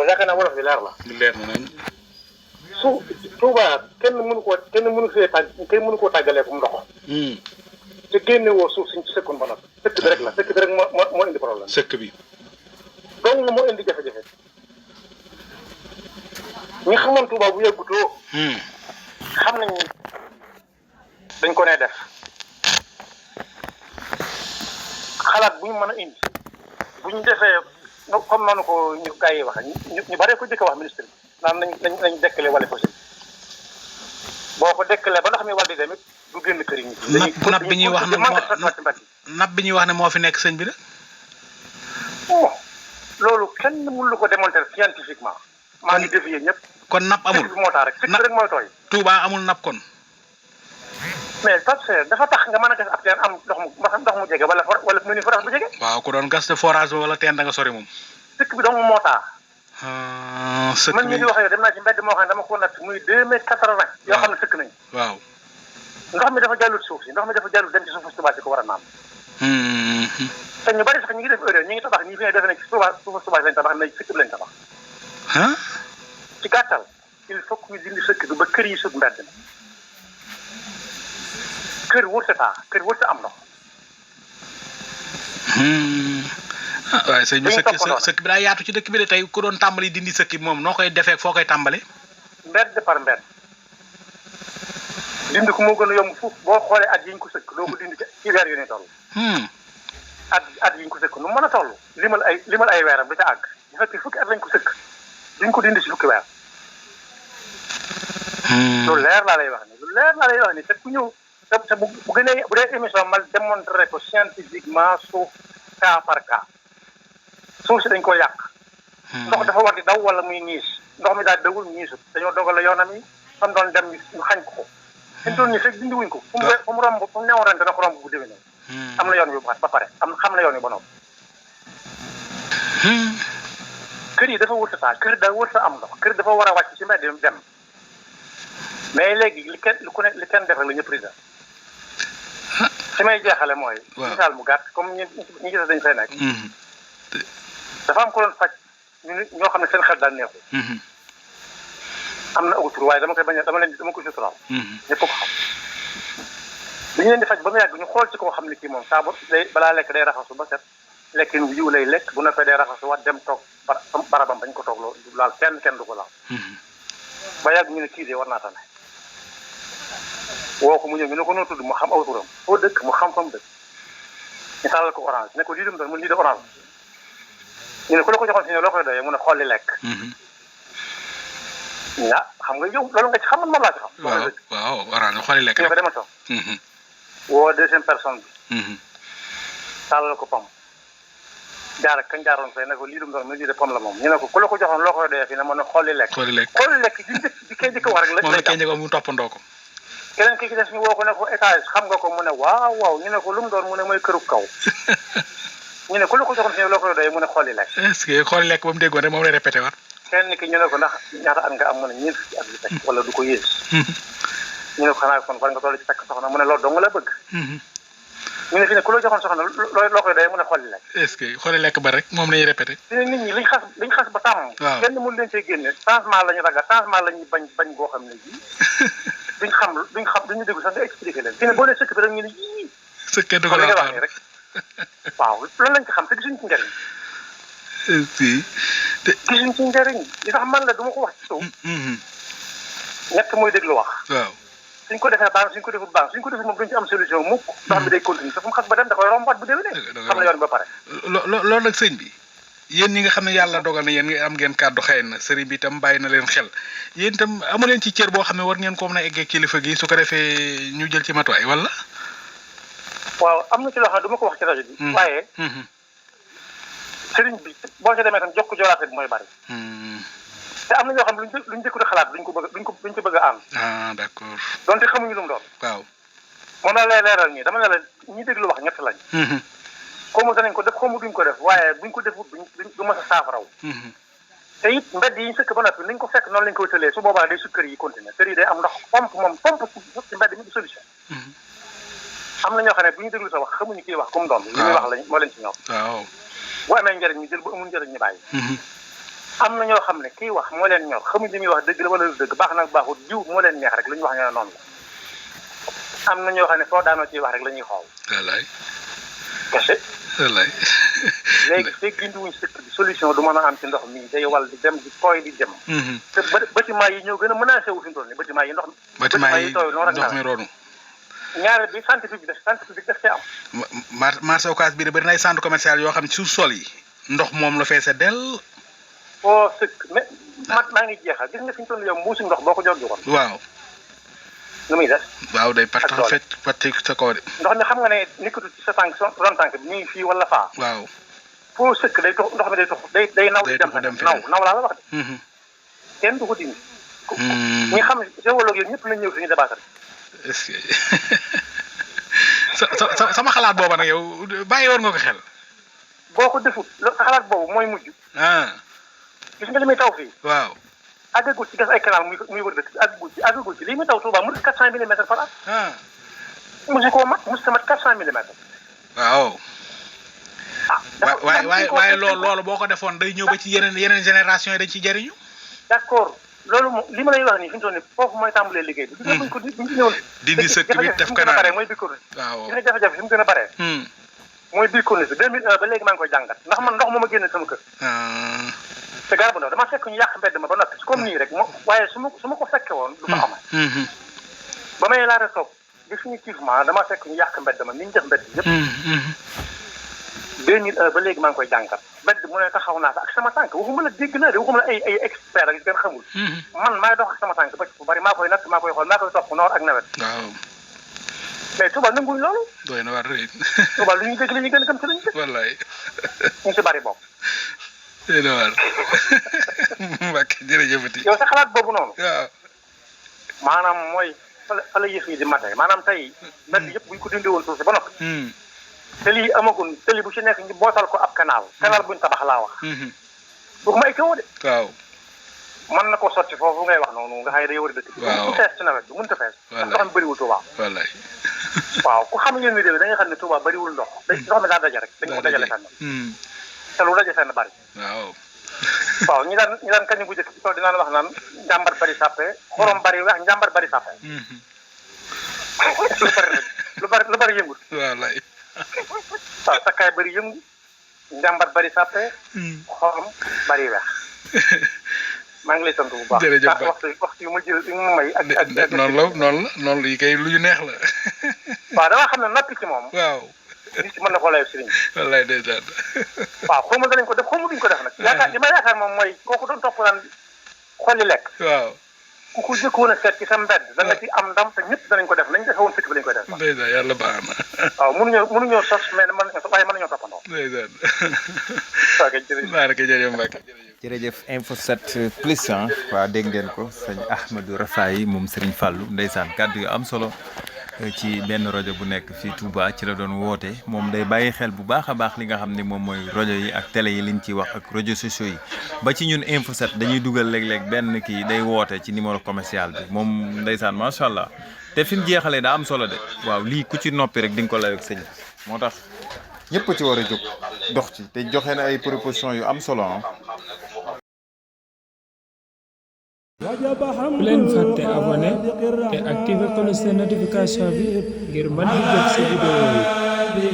yaakaar naa wolof bi leer la. leer na nañ. su Touba kenn mënu koo tàggalee fu mu ndox. te génne woo suuf suñ ci sëkkoon ba noppi. sëkk bi rek la sëkk bi rek moo indi problème. sëkk bi. donc moo indi jafe-jafe. ñi xamoon Touba bu yàggutoo. xam nañ dañ ko nee def. xalaat bu ñu mën a indi bu ñu defee comme noonu ko ñu gars yi wax ñu bare ko jëkk wax ministre bi naan nañ dekkale wala possible boo ko dekkalee ba ndox mi wal di demit du génn kër yi. napp bi ñuy wax ne napp bi ñuy wax ne moo fi nekk sëñ bi la. loolu kenn mënu ko démontrer scientifiquement. maa ngi défier ñëpp. kon napp amul bi moo tax rek sëkk rek mooy tooy. Touba amul napp kon. mais parce que dafa tax nga mën a gas ab teen am ndox mu jege wala mu ni forage bu jege. waaw ku doon gas te forage ba wala teen da nga sori moom. sëkk bi dong moo tax. sëkk bi man mii di wax yow dem naa ci mbedd moo xam ne dama ko natt muy 2 m 80. yoo xam ne sëkk nañu. waaw. ndox mi dafa jàllut suuf si ndox mi dafa jàllut dem ci suufu Touba si ko war a naan. te ñu bari sax ñu ngi def erreur ñu ngi tabax ñi fi ne defe ne ci suufu Touba lañ tabax nañ sëkk bi lañ tabax. ci gàttal il faut que ñu dindi sëkk bi ba kër yi sut mbedd mi. kër wërta taa kër wërta am ndox. waaye sëñ bi sëkk bi daa yaatu ci dëkk bi de tey ku doon tàmbali dindi sëkk bi moom noo koy defee foo koy tàmbale. mbedd par mbedd. dindi ko moo gën a yomb fuuf boo xoolee at yi ñu ko sëkk doo ko dindi ci weer yu ne toll. at yi ñu ko sëkk nu mën a toll. limal ay weeram du ca àgg. bu fekkee fukki at lañ ko sëkk duñ ko dindi si fukki weer. lu leer laa lay wax ni te ku ñëw. te bu gënee bu dee émission mal démontré ko scientifiquement suuf cas par cas suuf si dañ ko yàq. ndox dafa war di daw wala muy niis ndox mi daal dawul niisut dañoo dogal la yoonam yi fan doon dem ñu xañ ko. fi mu toll nii fekk dindi wuñ ko. fu mu romb fu mu newoon ren dana ko romb bu déwénee. am na yoon wi ba pare xam na yoon wi ba noppi. kër yi dafa wër sa kër da wër sa am ndox kër dafa war a wàcc ci mbedd dem mais léegi li kenn def rek la ñëpp di def. fi may jeexale mooy. misaal mu gàtt comme ñi gis dañ fay nekk. dafa am ko doon faj ñoo xam ne seen xel daan neexul. am na aw tur waaye dama koy suturaal. ñëpp ko xam. bi ñu leen di faj ba mu yàgg ñu xool ci koo xam ne kii moom saa balaa lekk day raxasu ba set lekkin wu yiw lay lekk bu noppee day raxasu waat dem toog barabam bañ ko toog laal kenn du ko laal. ba yàgg ñu ne kii de war naa tane. woo ko mu ñëw ñu ne ko noo tudd mu xam aw turam foo dëkk mu xam fa mu dëkk ñu tàllal ko orange ne ko lii dem doon mu lii de orange ñu ne ku la ko joxoon si ne loo koy doyee mu ne xolli lekk. xam nga yow loolu nga ci xam man moom laa ci xam. waaw orange xolli lekk ñu ne ko dema toog. woo deuxième personne bi. tàllal ko pom. kañ jaaroon fay ne ko lii dem doon mu lii de pom la moom ñu ne ko ku la ko joxoon loo koy doyee fii ne mu ne xolli lekk. xolli lekk di kay di ko war rek. moom la kay njëkk mu toppandoo ko. keneen ki ci des ñu woo ko ne ko étage xam nga ko mu ne waaw ñu ne ko lu mu doon mu ne mooy këru kaw ñu ne ku la ko joxoon si loo koy doyee mu ne xolli lekk. est-ce que xolli lekk ba mu déggoon rek moom lay répété waat. kenn ki ñu ne ko ndax ñaata at nga am mu ne ñeent fukki at yu teg wala du ko yées. ñu ne ko xanaa kon war nga toll ci takk soxna mu ne loolu dong la bëgg. ñu ne fi ne ku la joxoon soxna loo koy doyee mu ne xolli lekk. est-ce que xolli lekk ba rek moom lañuy répété. nit ñi liñ xas ba tàmm. waaw kenn mënu leen cee génne changement la ñu ragal changement la ñuy bañ boo xam ne bii duñu déglu sax nga expliqué leen fi ne boo nee sëkk bi rek ñu ne yii. sëkk du ko la wax nii rek waaw loolu lañ ci xam te gisuñ ci njëriñ. gisuñ ci njëriñ li tax man la du ma ko wax ci suuf. ñett mooy déglu wax. waaw suñ ko defee baax suñ ko deful baax suñ ko deful moom duñ ci am solution mukk. ndox mi day continuer te fu mu xas ba dem da koy rombaat bu déwénee. xam na yoon ba pare. loolu nag sëñ bi. yéen ñi nga xam ne yàlla dogal na yéen am ngeen kàddu xëy na sëriñ bi itam bàyyi na leen xel yéen itam amu leen ci cër boo xam ne war ngeen ko mën a eggee kilifa gi su ko defee ñu jël ci matuwaay wala. waaw am na ci loo xam ne du ma ko wax ci rajo bi. waaye. sëriñ bi boo ca demee tam jox ko joolaate bi mooy bari. te am na ñoo xam ne luñ jëkku di xalaat duñ ko bëgg a am. d'accord. donte xamuñu lu mu doon. waaw. moom la lay leeral nii dama ne la ñi déglu wax ñett lañ. xamu danañ ko def xamu duñ ko def waaye buñ ko defut du mës a saafaraw. te it mbedd yi ñu sëkk ba noppi nañ ko fekk noonu lañ ko wëtalee su boobaa day su kër yi continuer kër yi day am ndox pompe ci mbedd mi du solution. am na ñoo xam ne bu ñu déglu sa wax xamuñu kii wax comme doom li muy wax lañ moo leen ci ñoom. waaw bu amee njëriñ ñu jël bu amul njëriñ ñu bàyyi. am na ñoo xam ne kii wax moo leen ñor xamuñ li muy wax dëgg la wala du dëgg baax na baaxul jiw moo leen neex rek lu ñu wax ñu ne noonu la am na ñoo xam ne foo daanoo ciy wax rek la ñuy xool. wallaay. kese. wallaay. léegi fekk indiwuñ sëkk bi solution du mën a am ci ndox mi day wal di dem di tooy di dem. te bâtiment yi ñëw gën a menacé wu fi mu toll nii bâtiment yi ndox mi. bâtiment yi tooy noonu ndox mi ronu. ñaareel bi santé publique daf cee am. marché Ocass bi de bëri na ay centre commercial yoo xam ne suuf sol yi ndox moom la feese del. foo sëkk mais maa ngi jeexal gis nga fi ñu toll yow mbuusi ndox boo ko jóg woon. waaw. nu muy def. waaw day fecc sa kaw de. ndox mi xam nga ne nekkatu ci sa tànk ron tànk bi ñu ngi fii wala faa. waaw. foo sëkk day tox ndox mi day tox day naw di dem naw laa la wax de. kenn du ko dindi. ñi xam géologue yooyu ñëpp nañ ñëw fi ñu débattre. est-ce que sama xalaat booba nag yow bàyyi woon nga ko xel. boo ko defut xalaat boobu mooy mujj. gis nga li muy taw fii. waaw. àggagul ci gas ay canal muy wër dëkk àggagul ci lii muy taw Touba mu 400 millimètres par at. mosu koo mat mosu mat 400 millimètres. waaw. waaye loolu boo ko defoon day ñëw ba ci yeneen génération yi dañ ci jëriñu. d'accord loolu moom li ma lay wax nii fi mu toll nii foofu mooy tàmbalee liggéey bi. buñ ko ñëwoon. dindi sëkk bi def canal mooy biir corniche. waaw gis nga jafe-jafe fi mu gën a baree. mooy biir corniche bi 2001 ba léegi maa ngi koy jàngat ndax man ndox moo ma génne sama kër. te garab bu ndaw dama fekk ñu yàq mbedd ma ba noppi comme nii rek waaye su ma ko fekke woon du fa amal. ba may laata toog définitivement dama fekk ñu yàq mbedd ma ni ñu def mbedd yëpp. 2001 ba léegi maa ngi koy jàngat mbedd mu ne taxaw naa fa ak sama tànk waxuma la dégg naa de waxuma la ay expert ak yu kenn xamul. man maay dox ak sama tànk ba bu bari maa koy natt maa koy xool maa koy topp noor ak nawet. waaw. mais Touba nanguñ loolu. doy na war rëy. Touba lu ñuy dégg la ñuy gën a gëm ci lañu dégg. wallaay. ñu si bari bopp. doy na war. Mbacke jërëjëfati. yow sa xalaat boobu noonu. waaw. maanaam mooy fa la yëf yi di matee maanaam tey. mbedd yëpp bu ñu ko dindi woon suuf si ba noppi. tëli yi amagul tëli bu ci nekk ñu bootal ko ab canal. canal buñ tabax laa wax. waxuma ay kaw de. waaw. mën na koo sotti foofu ngay wax noonu nga xam ne day war a dëkk. waaw bu fees ci nawet bi mënut a fees. wallaay ndox mi bëriwul Touba. wallaay. waaw ku xam ngeen ni da nga xam ne Touba bëriwul ndox. ndox mi daa daje rek. dañ ko dajale fenn. te lu daje fenn bari. waaw. waaw ñi daan kañ bu njëkk ci kaw dinaan wax naan njàmbar bari sàppe xorom bari wax njàmbar bari sàppe. lu bari yëngut. wallaay. waaw sakkaay bari yëngu njàmbar bari sàppe. xorom bari weex. maa ngi lay sant bu baax. jërëjëf waxtu yu ma jël yu ma may. ak noonu la yi kay lu ñu neex la. waaw dama xam ne noppi ci moom. waaw. nit ci mën na koo lay sëriñ. wallaay ndeysaan. waaw xaw ma danañ ko def xaw ma duñ ko def nag. yaakaar li ma yaakaar moom mooy kooku doon topp naan xolli lekk. waaw. ku ko jëkkoon a seet ci sa mbedd. da nga ci am ndam te ñëpp danañ ko def nañ defewoon sëkk bi lañ koy def. ndeysaan yàlla baax na. waaw mënuñoo sos mais waaye mën nañoo toppandoo. ndeysaan. ok jërëjëf. Mbacke jërëjëf Info 7 plus waa dégg ngeen ko sëñ Ahmadou Rafaay moom Serigne Fallou ndeysaan kàddu yu am solo ci benn rajo bu nekk fii Touba ci la doon woote moom day bàyyi xel bu baax a baax li nga xam ne moom mooy rajo yi ak télé yi liñ ciy wax ak réseaux sociaux yi ba ci ñun Info 7 dañuy dugal léeg-léeg benn kii day woote ci numéro commercial bi moom ndeysaan macha allah te fi mu jeexalee daa am solo de waaw lii ku ci noppi rek di nga ko layoo ak sëñ moo tax ñëpp ci war a jóg dox ci te joxe na ay propositions yu am solo bu leen fàtte abonné te activé cloche de notification bi ngir mën di jot ci vidéo yi